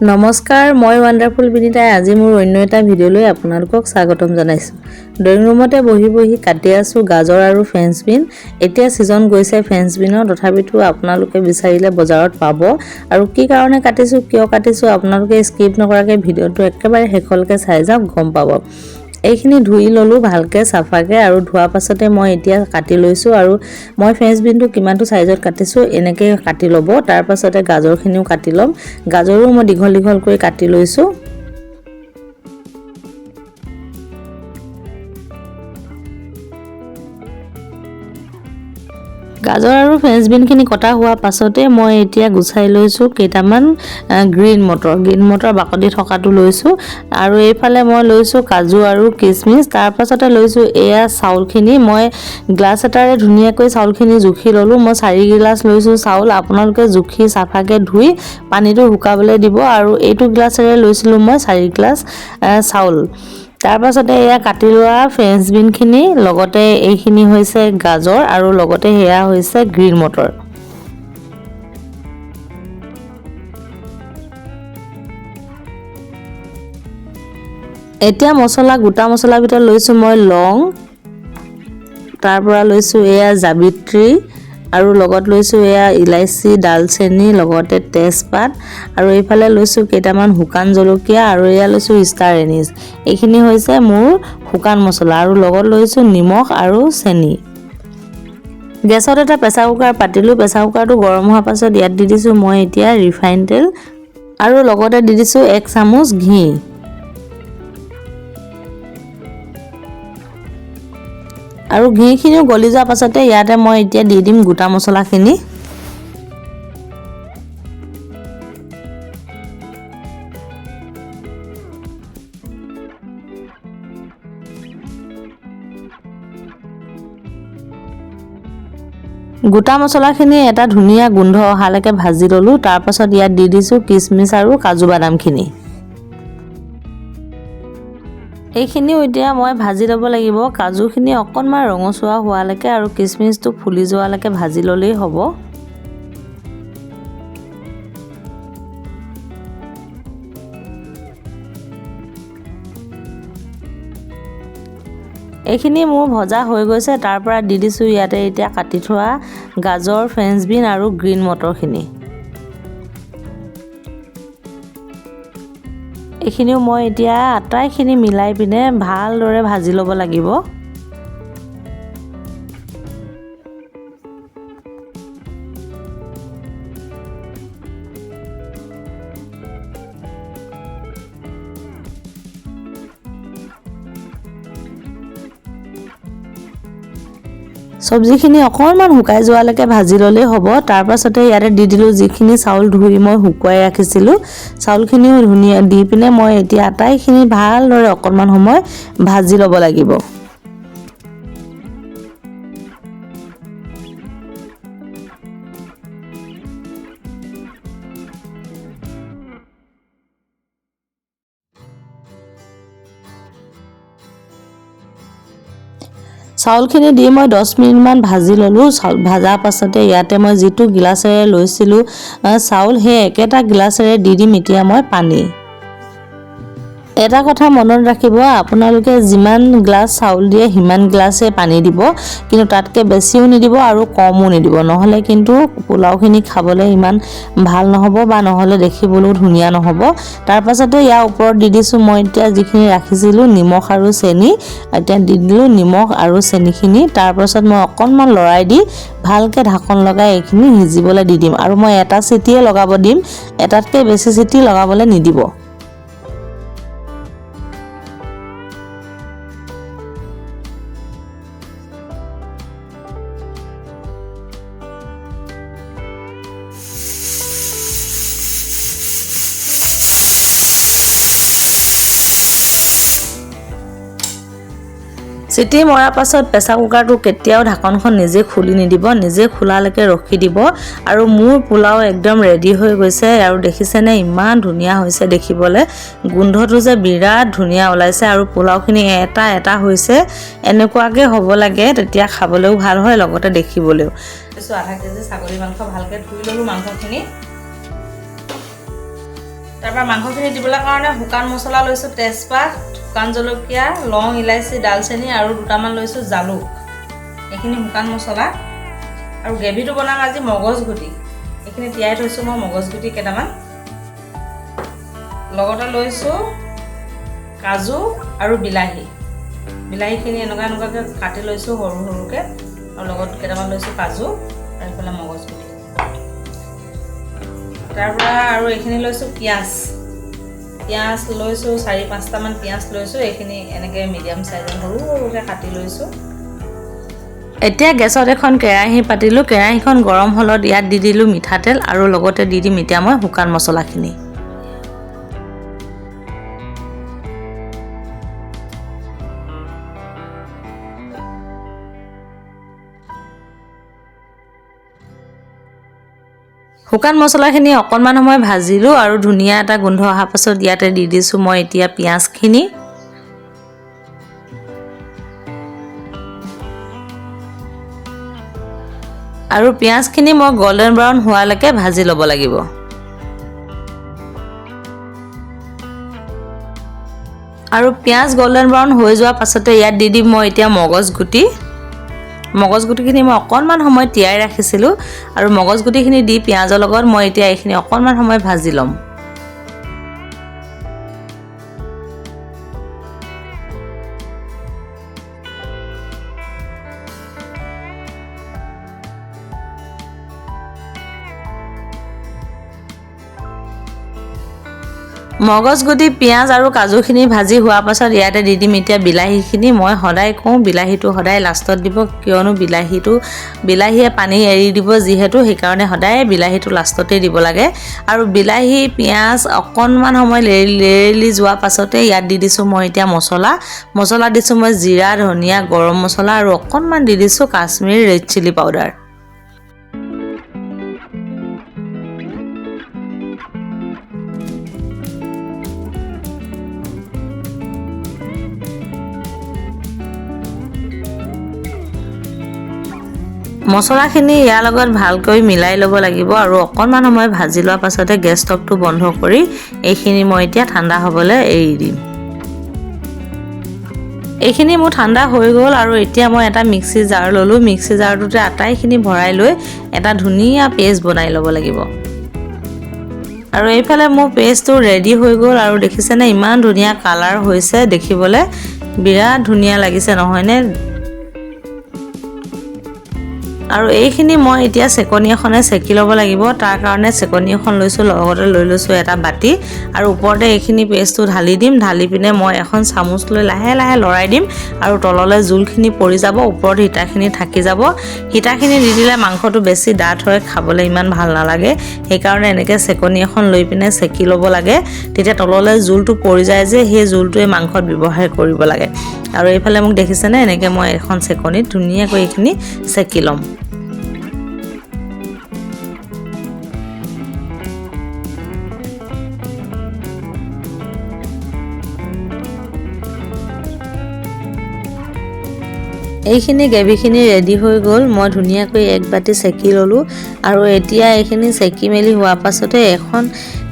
নমস্কাৰ, মই ৱাণ্ডাৰফুল বিনিতাই আজি মোৰ অন্য এটা ভিডিঅ'লৈ আপোনালোকক স্বাগতম জনাইছোঁ। ড্ৰয়িং ৰুমতে বহি বহি কাটি আছোঁ গাজৰ আৰু ফ্ৰেঞ্চ বিন। এতিয়া ছিজন গৈছে ফ্ৰেঞ্চ বিনৰ, তথাপিতো আপোনালোকে বিচাৰিলে বজাৰত পাব। আৰু কি কাৰণে কাটিছোঁ, কিয় কাটিছোঁ, আপোনালোকে স্কিপ নকৰাকৈ ভিডিঅ'টো একেবাৰে শেষলৈকে চাই যাওক, গম পাব। এইখিনি ধুই ল'লোঁ ভালকৈ চাফাকৈ আৰু ধোৱাৰ পাছতে মই এতিয়া কাটি লৈছোঁ। আৰু মই ফ্ৰেঞ্চ বিনটো কিমানটো চাইজত কাটিছোঁ, এনেকৈ কাটি ল'ব। তাৰ পাছতে গাজৰখিনিও কাটি ল'ম। গাজৰো মই দীঘল দীঘলকৈ কাটি লৈছোঁ। গাজৰ আৰু ফ্ৰেঞ্চ বিনখিনি কটা হোৱাৰ পাছতে মই এতিয়া গুচাই লৈছোঁ কেইটামান গ্ৰীণ মটৰ। গ্ৰীণ মটৰ বাকলি থকাটো লৈছোঁ। আৰু এইফালে মই লৈছোঁ কাজু আৰু কিচমিচ। তাৰ পাছতে লৈছোঁ এয়া চাউলখিনি। মই গ্লাছ এটাৰে ধুনীয়াকৈ চাউলখিনি জুখি ল'লোঁ। মই 4 গিলাচ লৈছোঁ চাউল। আপোনালোকে জুখি চাফাকৈ ধুই পানীটো শুকাবলৈ দিব। আৰু এইটো গ্লাছেৰে লৈছিলোঁ মই 4 গিলাচ চাউল। তাৰ পাছতে এয়া কাটি লোৱা ফ্ৰেঞ্চ বিনখিনি, লগতে এইখিনি হৈছে গাজৰ আৰু লগতে সেয়া হৈছে গ্ৰীণ মটৰ। এতিয়া মছলা, গোটা মছলাৰ ভিতৰত লৈছোঁ মই লং, তাৰ পৰা লৈছোঁ এয়া জাবিত্ৰী আৰু লগত লৈছোঁ এয়া ইলাচি, ডালচেনি, লগতে তেজপাত আৰু এইফালে লৈছোঁ কেইটামান শুকান জলকীয়া আৰু এয়া লৈছোঁ ষ্টাৰ এনিছ। এইখিনি হৈছে মোৰ শুকান মছলা আৰু লগত লৈছোঁ নিমখ আৰু চেনি। গেছত এটা প্ৰেছাৰ কুকাৰ পাতিলোঁ। প্ৰেছাৰ কুকাৰটো গৰম হোৱাৰ পাছত ইয়াত দি দিছোঁ মই এতিয়া ৰিফাইন তেল আৰু লগতে দি দিছোঁ 1 চামুচ ঘি। আৰু ঘিখিনিও গলি যোৱাৰ পাছতে ইয়াতে মই এতিয়া দি দিম গোটা মছলাখিনি। গোটা মছলাখিনি এটা ধুনীয়া গোন্ধ অহালৈকে ভাজি ল'লোঁ। তাৰপাছত ইয়াত দি দিছোঁ কিচমিচ আৰু কাজু বাদামখিনি। এইখিনিও এতিয়া মই ভাজি ল'ব লাগিব। কাজুখিনি অকণমান ৰঙচুৱা হোৱালৈকে আৰু কিচমিচটো ফুলি যোৱালৈকে ভাজি ল'লেই হ'ব। এইখিনি মোৰ ভজা হৈ গৈছে। তাৰ পৰা দি দিছোঁ ইয়াতে এতিয়া কাটি থোৱা গাজৰ, ফ্ৰেঞ্চ বিন আৰু গ্ৰীণ মটৰখিনি। এইখিনিও মই এতিয়া আটাইখিনি মিলাই পিনে ভালদৰে ভাজি ল'ব লাগিব। চব্জিখিনি অকণমান শুকাই যোৱালৈকে ভাজি ল'লেই হ'ব। তাৰপাছতে ইয়াতে দি দিলোঁ যিখিনি চাউল ধুই মই শুকুৱাই ৰাখিছিলোঁ। চাউলখিনিও ধুনীয়া দি পিনে মই এতিয়া আটাইখিনি ভালদৰে অকণমান সময় ভাজি ল'ব লাগিব। চাউলখিনি দি মই 10 মিনিটমান ভাজি ল'লোঁ। চাউল ভজাৰ পাছতে ইয়াতে মই যিটো গিলাচেৰে লৈছিলোঁ চাউল, সেই একেটা গিলাচেৰে দি দিম এতিয়া মই পানী। এটা কথা মনত ৰাখিব, আপোনালোকে যিমান গ্লাছ চাউল দিয়ে সিমান গ্লাছেই পানী দিব, কিন্তু তাতকৈ বেছিও নিদিব আৰু কমো নিদিব। নহ'লে কিন্তু পোলাওখিনি খাবলৈ ইমান ভাল নহ'ব বা নহ'লে দেখিবলৈও ধুনীয়া নহ'ব। তাৰপাছতে ইয়াৰ ওপৰত দি দিছোঁ মই এতিয়া যিখিনি ৰাখিছিলোঁ নিমখ আৰু চেনি। এতিয়া দি দিলোঁ নিমখ আৰু চেনিখিনি। তাৰপাছত মই অকণমান লৰাই দি ভালকৈ ঢাকন লগাই এইখিনি সিজিবলৈ দি দিম। আৰু মই এটা চিটিয়ে লগাব দিম, এটাতকৈ বেছি চিটি লগাবলৈ নিদিব। চিটি মৰাৰ পাছত প্ৰেছাৰ কুকাৰটো কেতিয়াও ঢাকনখন নিজে খুলি নিদিব, নিজে খোলালৈকে ৰখি দিব। আৰু মোৰ পোলাও একদম ৰেডি হৈ গৈছে। আৰু দেখিছেনে, ইমান ধুনীয়া হৈছে দেখিবলৈ। গোন্ধটো যে বিৰাট ধুনীয়া ওলাইছে আৰু পোলাওখিনি এটা এটা হৈছে। এনেকুৱাকৈ হ'ব লাগে, তেতিয়া খাবলৈও ভাল হয়, লগতে দেখিবলৈও। আধা কেজি ছাগলী মাংস ভালকৈ ধুই ল'লোঁ মাংসখিনি। তাৰপৰা মাংসখিনি দিবলৈ কাৰণে শুকান মছলা লৈছোঁ, তেজপাত, শুকান জলকীয়া, লং, ইলাচি, ডালচেনি আৰু দুটামান লৈছোঁ জালুক। এইখিনি শুকান মছলা। আৰু গ্ৰেভিটো বনাম আজি মগজ গুটি। এইখিনি তিয়াই থৈছোঁ মই মগজ গুটি কেইটামান। লগতে লৈছোঁ কাজু আৰু বিলাহী। বিলাহীখিনি এনেকুৱা এনেকুৱাকৈ কাটি লৈছোঁ সৰু সৰুকৈ, আৰু লগত কেইটামান লৈছোঁ কাজু আৰু এইফালে মগজ গুটি। তাৰপৰা আৰু এইখিনি লৈছোঁ পিঁয়াজ। পিঁয়াজ লৈছোঁ 4-5টামান পিঁয়াজ লৈছোঁ। এইখিনি এনেকৈ মিডিয়াম চাইজৰ সৰু সৰুকৈ কাটি লৈছোঁ। এতিয়া গেছত এখন কেৰাহী পাতিলোঁ। কেৰাহীখন গৰম হ'লত ইয়াত দি দিলোঁ মিঠাতেল আৰু লগতে দি দিম এতিয়া মই শুকান মছলাখিনি। শুকান মছলাখিনি অকণমান সময় ভাজিলোঁ আৰু ধুনীয়া এটা গোন্ধ অহাৰ পাছত ইয়াতে দি দিছোঁ মই এতিয়া পিঁয়াজখিনি। আৰু পিঁয়াজখিনি মই গল্ডেন ব্ৰাউন হোৱালৈকে ভাজি ল'ব লাগিব। আৰু পিঁয়াজ গল্ডেন ব্ৰাউন হৈ যোৱাৰ পাছতে ইয়াত দি দিম মই এতিয়া মগজ গুটি। মগজ গুটিখিনি মই অকণমান সময় তিয়াই ৰাখিছিলোঁ আৰু মগজ গুটিখিনি দি পিঁয়াজৰ লগত মই এতিয়া এইখিনি অকণমান সময় ভাজি ল'ম। মগজ গুটি, পিঁয়াজ আৰু কাজুখিনি ভাজি হোৱাৰ পাছত ইয়াতে দি দিম এতিয়া বিলাহীখিনি। মই সদায় কওঁ, বিলাহীটো সদায় লাষ্টত দিব, কিয়নো বিলাহীয়ে পানী এৰি দিব যিহেতু, সেইকাৰণে সদায় বিলাহীটো লাষ্টতেই দিব লাগে। আৰু বিলাহী পিঁয়াজ অকণমান সময় লেৰেলি যোৱাৰ পাছতে ইয়াত দি দিছোঁ মই এতিয়া মছলা। মছলা দিছোঁ মই জিৰা, ধনিয়া, গৰম মছলা আৰু অকণমান দি দিছোঁ কাশ্মীৰ ৰেড চিলি পাউডাৰ। মছলাখিনি ইয়াৰ লগত ভালকৈ মিলাই ল'ব লাগিব আৰু অকণমান সময় ভাজি লোৱাৰ পাছতে গেছ ষ্টভটো বন্ধ কৰি এইখিনি মই এতিয়া ঠাণ্ডা হ'বলৈ এৰি দিম। এইখিনি মোৰ ঠাণ্ডা হৈ গ'ল আৰু এতিয়া মই এটা মিক্সি জাৰ ল'লোঁ। মিক্সি জাৰটোতে আটাইখিনি ভৰাই লৈ এটা ধুনীয়া পেষ্ট বনাই ল'ব লাগিব। আৰু এইফালে মোৰ পেষ্টটো ৰেডি হৈ গ'ল আৰু দেখিছেনে ইমান ধুনীয়া কালাৰ হৈছে, দেখিবলৈ বিৰাট ধুনীয়া লাগিছে নহয়নে? আৰু এইখিনি মই এতিয়া চেকনি এখনে চেকি ল'ব লাগিব। তাৰ কাৰণে চেকনি এখন লৈছোঁ, লগতে লৈ লৈছোঁ এটা বাতি আৰু ওপৰতে এইখিনি পেষ্টটো ঢালি দিম। ঢালি পিনে মই এখন চামুচ লৈ লাহে লাহে লৰাই দিম আৰু তললৈ জোলখিনি পৰি যাব, ওপৰত সীতাখিনি থাকি যাব। সীতাখিনি দি দিলে মাংসটো বেছি ডাঠ হয়, খাবলৈ ইমান ভাল নালাগে। সেইকাৰণে এনেকৈ চেকনি এখন লৈ পিনে চেকি ল'ব লাগে, তেতিয়া তললৈ জোলটো পৰি যায় যে সেই জোলটোৱে মাংসত ব্যৱহাৰ কৰিব লাগে। আৰু এইফালে মোক দেখিছেনে, এনেকৈ মই এখন চেকনিত ধুনীয়াকৈ এইখিনি চেকি ল'ম। এইখিনি গ্ৰেভিখিনি ৰেডি হৈ গ'ল। মই ধুনীয়াকৈ এক বাতি চেকি ল'লোঁ আৰু এতিয়া এইখিনি চেকি মেলি হোৱাৰ পাছতে এখন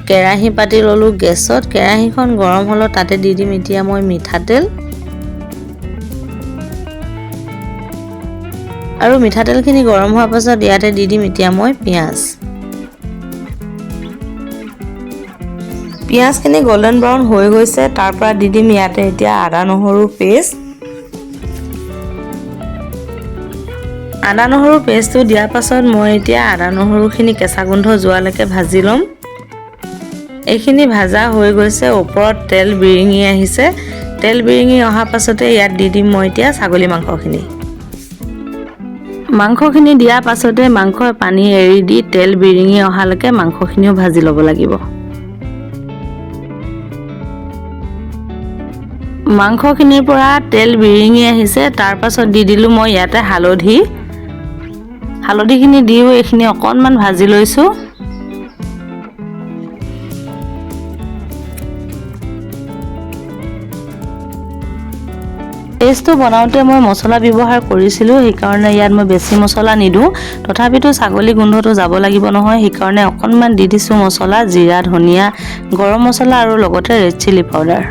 কেৰাহী পাতি ল'লোঁ গেছত। কেৰাহীখন গৰম হ'লত তাতে দি দিম এতিয়া মই মিঠাতেল। আৰু মিঠাতেলখিনি গৰম হোৱাৰ পাছত ইয়াতে দি দিম এতিয়া মই পিঁয়াজ। পিঁয়াজখিনি গল্ডেন ব্ৰাউন হৈ গৈছে, তাৰ পৰা দি দিম ইয়াতে এতিয়া আদা নহৰু পেষ্ট। আদা নহৰু পেষ্টটো দিয়াৰ পাছত মই এতিয়া আদা নহৰুখিনি কেঁচা গোন্ধ যোৱালৈকে ভাজি ল'ম। এইখিনি ভাজা হৈ গৈছে, ওপৰত তেল বিৰিঙি আহিছে। তেল বিৰিঙি অহাৰ পাছতে ইয়াত দি দিম মই এতিয়া ছাগলী মাংসখিনি। মাংসখিনি দিয়াৰ পাছতে মাংসৰ পানী এৰি দি তেল বিৰিঙি অহালৈকে মাংসখিনিও ভাজি ল'ব লাগিব। মাংসখিনিৰ পৰা তেল বিৰিঙি আহিছে, তাৰ পাছত দি দিলোঁ মই ইয়াতে হালধি। হালধিখিনি দিও এইখিনি অকণমান ভাজি লৈছোঁ। পেষ্টটো বনাওঁতে মই মছলা ব্যৱহাৰ কৰিছিলোঁ, সেইকাৰণে ইয়াত মই বেছি মছলা নিদিওঁ। তথাপিতো ছাগলী গোন্ধটো যাব লাগিব নহয়, সেইকাৰণে অকণমান দি দিছোঁ মছলা, জিৰা, ধনিয়া, গৰম মছলা আৰু লগতে ৰেড চিলি পাউডাৰ।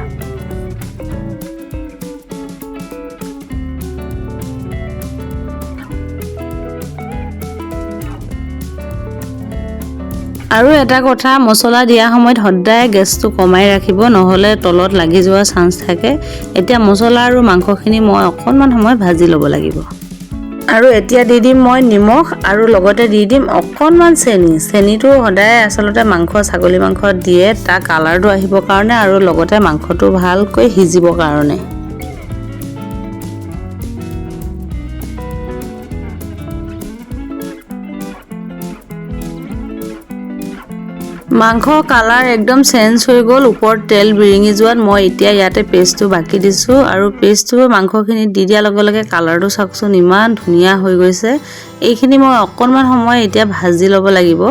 আৰু এটা কথা, মছলা দিয়া সময়ত সদায় গেছটো কমাই ৰাখিব, নহ'লে তলত লাগি যোৱাৰ চান্স থাকে। এতিয়া মছলা আৰু মাংসখিনি মই অকণমান সময় ভাজি ল'ব লাগিব। আৰু এতিয়া দি দিম মই নিমখ আৰু লগতে দি দিম অকণমান চেনি। চেনিটো সদায় আচলতে মাংস, ছাগলী মাংস দিয়ে তাৰ কালাৰটো আহিবৰ কাৰণে আৰু লগতে মাংসটো ভালকৈ সিজিবৰ কাৰণে। মাংস কালাৰ একদম চেঞ্জ হৈ গ'ল, ওপৰত তেল বিৰিঙি যোৱাত মই এতিয়া ইয়াতে পেষ্টটো বাকি দিছোঁ। আৰু পেষ্টটো মাংসখিনি দি দিয়াৰ লগে লগে কালাৰটো চাওকচোন ইমান ধুনীয়া হৈ গৈছে। এইখিনি মই অকণমান সময় এতিয়া ভাজি ল'ব লাগিব।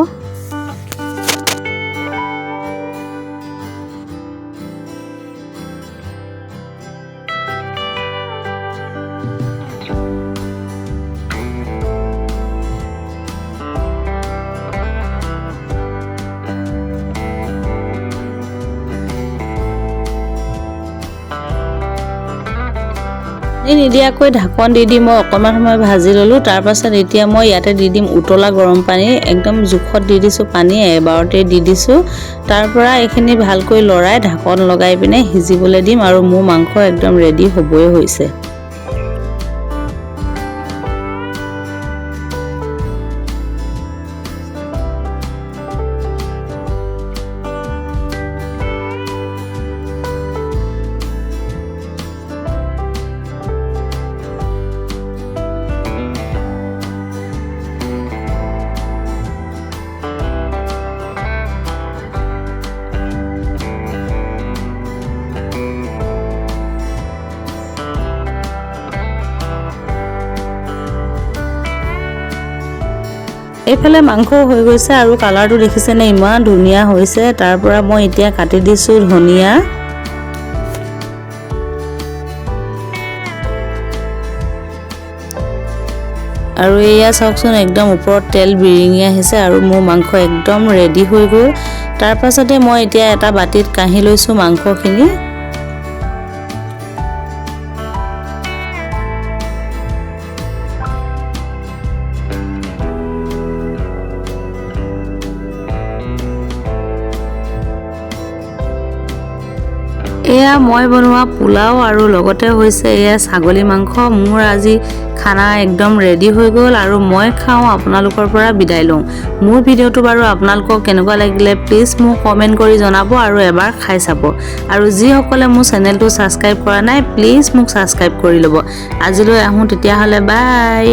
পানী নিদিয়াকৈ ঢাকন দি দি মই অকণমান সময় ভাজি ল'লোঁ। তাৰপাছত এতিয়া মই ইয়াতে দি দিম উতলা গৰম পানী, একদম জোখত দি দিছোঁ পানী, এবাৰতে দি দিছোঁ। তাৰপৰা এইখিনি ভালকৈ লৰাই ঢাকন লগাই পিনে সিজিবলৈ দিম আৰু মোৰ মাংস একদম ৰেডি হ'বই হৈছে। এইফালে মাংস হৈ গৈছে আৰু কালাৰটো দেখিছেনে ইমান ধুনীয়া হৈছে। তাৰ পৰা মই এতিয়া কাটি দিছোঁ ধনিয়া। আৰু এয়া চাওকচোন একদম ওপৰত তেল বিৰিঙি আহিছে আৰু মোৰ মাংস একদম ৰেডি হৈ গ'ল। তাৰ পাছতে মই এতিয়া এটা বাতিত কাঢ়ি লৈছোঁ মাংসখিনি। এয়া মই বনোৱা পোলাও আৰু লগতে হৈছে এয়া ছাগলী মাংস। মোৰ আজি খানা একদম ৰেডি হৈ গ'ল আৰু মই খাওঁ, আপোনালোকৰ পৰা বিদায় লওঁ। মোৰ ভিডিঅ'টো বাৰু আপোনালোকক কেনেকুৱা লাগিলে প্লিজ মোক কমেণ্ট কৰি জনাব আৰু এবাৰ খাই চাব। আৰু যিসকলে মোৰ চেনেলটো ছাবস্ক্ৰাইব কৰা নাই প্লিজ মোক ছাবস্ক্ৰাইব কৰি ল'ব। আজিলৈ আহোঁ তেতিয়াহ'লে, বাই।